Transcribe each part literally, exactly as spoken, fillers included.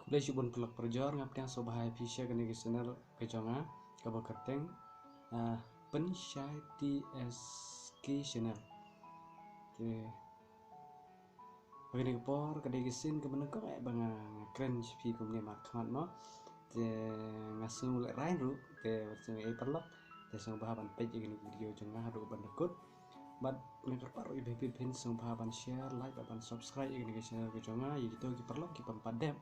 Khublei shibun paralok parajor, nga pdiang sngewbha ïa phi sha kane ka channel ka jong nga kaba kyrteng, ah, Pynshai T S K channel. Te ha kane ka por ka dei ka sien kaba nyngkong eh ba nga, nga kren sha phi kumne markhmat mo. Te nga sngew lehrain ruh, te wat sngew ei paralok. Te sngewbha ban peit ïa kane ka video jong nga haduh ban da kut. Bad nga kyrpad ruh ïa phi, phin sngewbha ban share, like bad ban subscribe ïa kane ka channel ka jong nga, ïa kito ki paralok ki bym pat dep,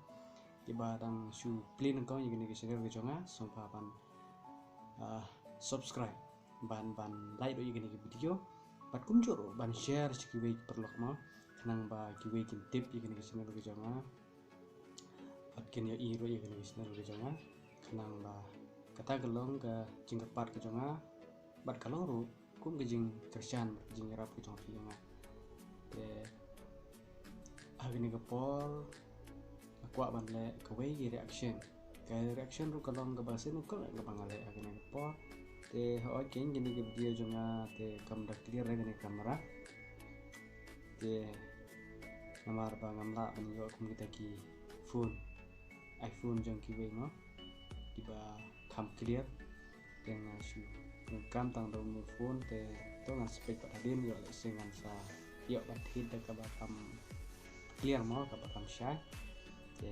kiba dang shu plie nyngkong ïa kane ka channel ka jong nga, sngewbha ban, ah, subscribe, ban, ban like ruh ïa kane ka video. Bad kumjuh ruh ban share sha kiwei ki paralok mo, khnang ba kiwei kin tip ïa kane ka channel ka jong nga. Bad kin ïohi ruh ïa kane ka channel ka jong nga, khnang ba kata ka long ka jingkyrpad ka jong nga, bad ka long ruh kum ka jingkyrshan, ka jingïarap ka jong phi ïa nga. Te ha kane ka por nga kwah ban leh kawei ka reaction. Ka reaction ruh ka long kaba sien nyngkong eh kaba nga leh ha kane ka por. Te hooid, kane ka video jong nga te kam da clear ha kane ka camera. Te namar ba ngam lah ban ïoh kum kita ki phone iPhone jong kiwei mo, kiba kham clear. Te nga shu donkam tang da une u phone, te to ngan sa peit pat hadien, ïoh lehse ngan sa ïoh ban thied da kaba kham clear mo, kaba kham shai. Te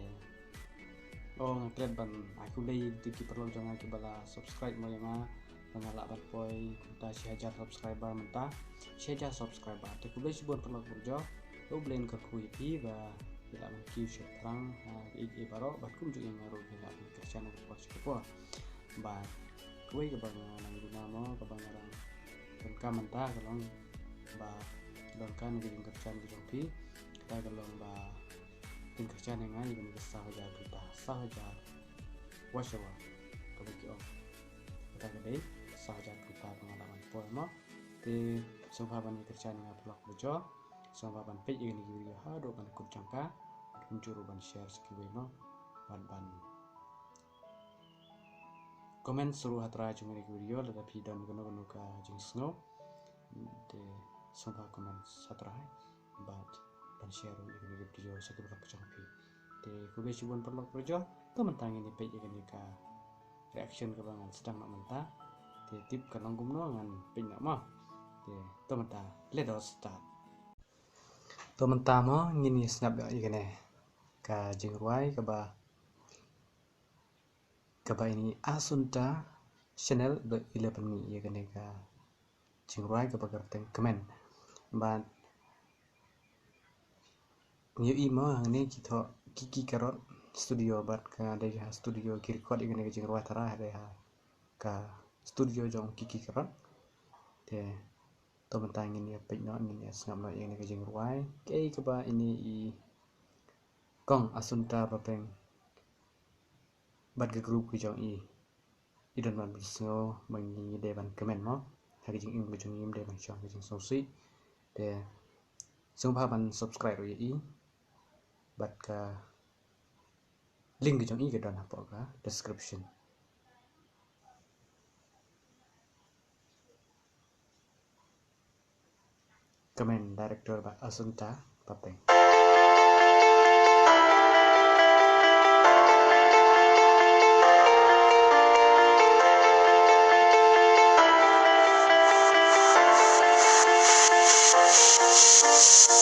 oh, nga klet ban ai khublei ïa kito ki paralok jong nga kiba la subscribe mo ïa nga, ba nga lah ban poi kumta shi hajar subscriber mynta. Shi hajar subscriber. Te khublei shibun paralok parajor. To U Blei un kyrkhu ïa phi ba phi lah ban kiew shaphrang ha kiei kiei baroh, bad kumjuh ïa nga ruh phi lah ban kyrshan ha ka por sha ka por. Bad kawei kaba nga nang duna mo, kaba nga dang donkam mynta ka long ba donkam ïa ka jingkyrshan ka jong phi. Kata ka long ba phin kyrshan ïa nga ïa kane ka saw hajar pyrta, saw hajar watch hour kaba ki ong. Kata ka dei saw hajar pyrta ba nga lah ban poi mo. Te sngewbha ban ïa kyrshan ïa nga paralok parajor. Sngewbha ban peit ïa kane ka video haduh ban kut jong ka. Bad kumjuh ruh ban share sha kiwei mo, bad ban comment shuh ruh ha trai jong kane ka video lada phi don kano kano ka jingsngew. Te sngewbha comment ha trai bad ban share ruh ïa kane ka video sha ki paralok jong phi. Te khublei shibun paralok parajor. To mynta ngin ïa peit ïa kane ka reaction kaba ngan sdang noh mynta. Te tip ka long kumno ngan peit noh mo. Te to mynta, let us start. To mynta mo ngin ïa sngap ïa kane ka jingrwai kaba, kaba ine i Asunta Chanel ba i la pynmih ïa kane ka jingrwai kaba kyrteng Kmen. Bad ngi ïohi mo hangne ki thoh Kiki Karot studio, bad ka dei ha studio ki record ïa kane ka jingrwai, tharai ha dei ha ka studio jong Kiki Karot. Te to mynta ngin ïa peit noh, ngin ïa sngap noh ïa kane ka jingrwai, kaei kaba ine i Kong Asunta Bapeng bad ka group ka jong i i don ban pynsngew ba ngi dei ban kmen mo ha ka jingim ka jong i, ym dei ban shong ka jingsngewsih. Te sngewbha ban subscribe ruh ïa i, bad ka link ka jong i ka don hapoh ka description. Kmen, director ba Asunta Bapeng.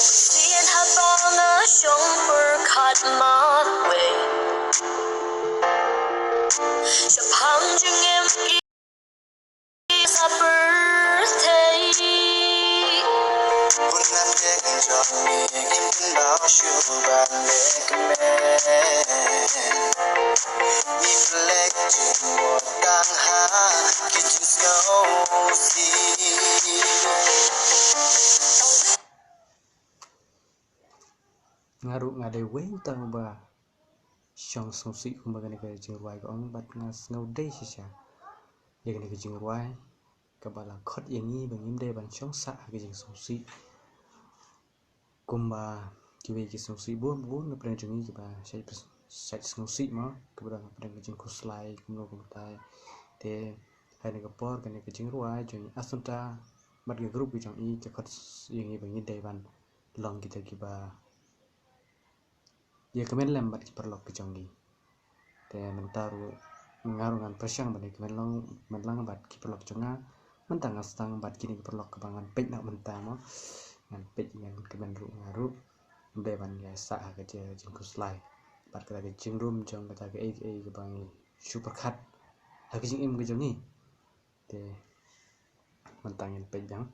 Sien ha ba nga shong pyrkhat marwei, shaphang jingim ki sa pyrthei. Bun na te ngan jong ngi ngim pynbaw shuh ban leh kmen. Ngi pynleh jingmut tang ha ki jingsngewsih. Nga ruh nga dei uwei uta uba shong sngewsih kumba kane ka jingrwai ka ong, bad nga sngew dei shisha ïa kane ka jingrwai kaba la khot ïa ngi ba ngim dei ban shong sah ha ka jingsngewsih. Kumba kiwei ki sngewsih bun bun na pdeng jong ngi kiba shait, shait sngewsih mo, kiba don na pdeng ka jingkhuslai kumno kumtai. Te ha kane ka por kane ka jingrwai jong i Asunta bad ka group ka jong i ka khot ïa ngi ba ngi dei ban long kita kiba ïa kmen lem bad ki paralok ki jong ngi. Te mynta ruh nga ruh ngan pyrshang ban ïa kmen lang, kmen lang bad ki paralok jong nga. Mynta nga sdang bad kine ki paralok kaba ngan peit noh mynta mo. Ngan peit, ngan kmen ruh nga ruh. Ym dei ban ïa sah ha ka jingkhuslai bad kata ka jingrum jong kata kaei kaei kaba ngi shu pyrkhat ha ka jingim ka jong ngi. Te mynta ngin peit biang.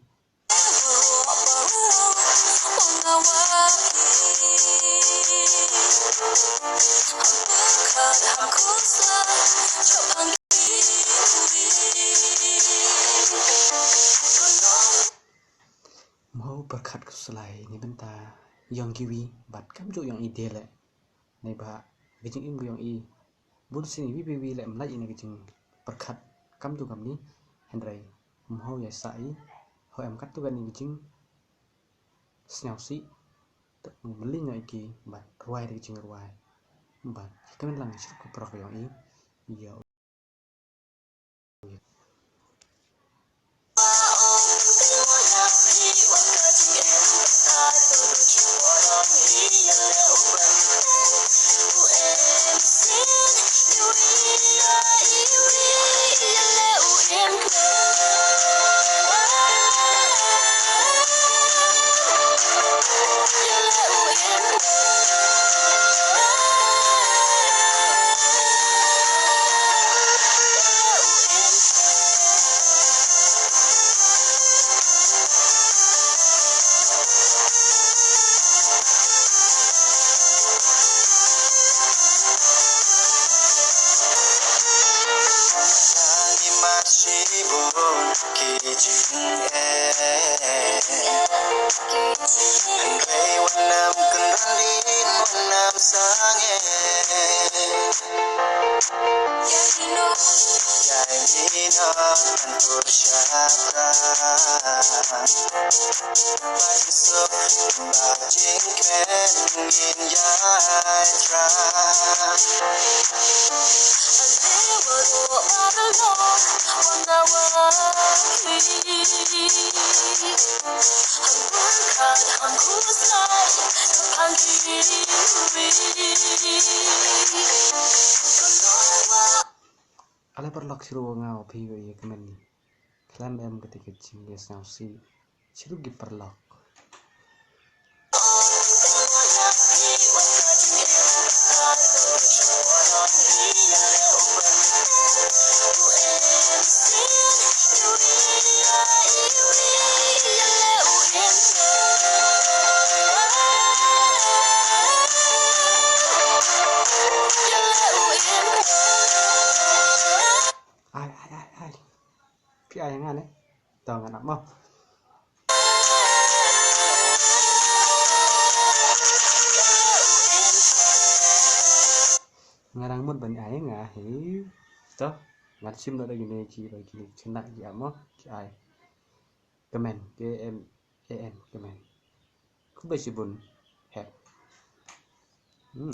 Mo pyrkhat khuslai, ne bynta ïong kiwi bad kam ju ïong i de leh. Neibhah ka jingim ka ïong i, bun sien iwei pa iwei leh ym lait ïa kane ka jingpyrkhat kamtu kamni. Hynrei ym hoi ïa sah i, hoi em katto katne ka jingsngewsih. Te mlien noh ïa ki bad rwai da ka jingrwai bad kmen lang sha ka paralok ïong i. Ïa Ale paralok, shuh ruh nga ong phi, ïa kmen khlem em kata ka jingïasngewsih shuh ruh ki paralok. Ai, ai, ai, ai. Phi ai nga ne? To ngan ap mo. Nga dang mut ban ai nga hi. To ngan shim noh da kine ki, da kine ki sngewbha ki ap mo, ki ai. Kmen, K M A N, kmen. Khublei shibun. Hep. Hmm.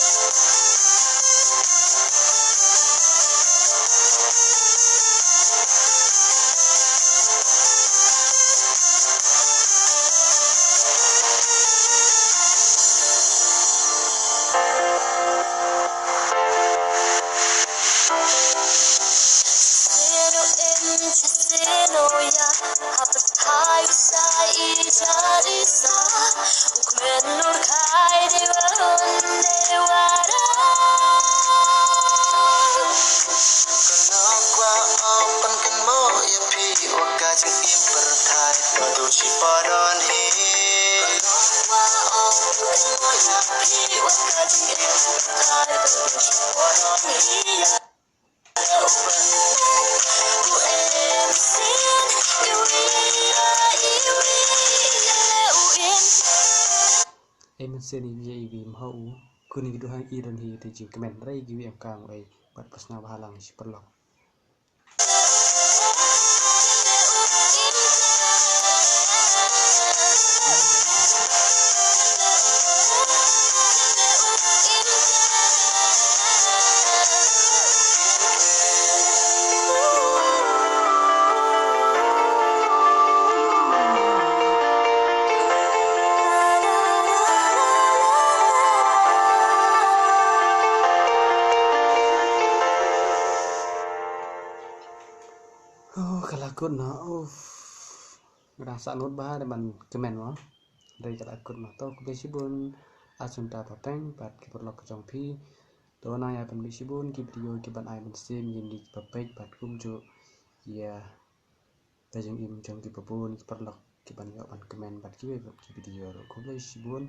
Ei mynsiem, iwei ïa iwei ym hoi u, kine ki duh hangta i don hi te jingkmen, hynrei kiwei em kang ei, bad pyrshang bha lang shi paralok. Kut noh, uff. Nga dang sah nud bha de ban kmen mo. Dei ka la kut noh. To khublei shibun. A Sunta Papeng bad ki paralok ka jong phi. To nang ïa pynbeit shibun ki video ki ban ai ban sim ïa ngi ki ba peit bad kumjuh ïa ka jingim jong ki ba bun ki paralok ki ban ïoh ban kmen bad kiwei ki video ruh. Khublei shibun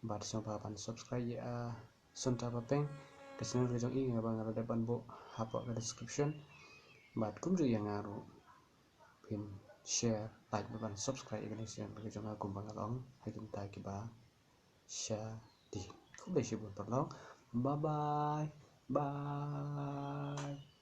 bad sngewbha ban subscribe ïa a Sunta Papeng ka channel ka jong i nga ba nga la dep ban buh hapoh ka description. Bad kumjuh ïa nga ruh phin share, like bad ban subscribe ïa ka channel ka jong nga kumba nga la ong ha ki bynta kiba shadien. Khublei shibun paralok. Bye bye. Bye.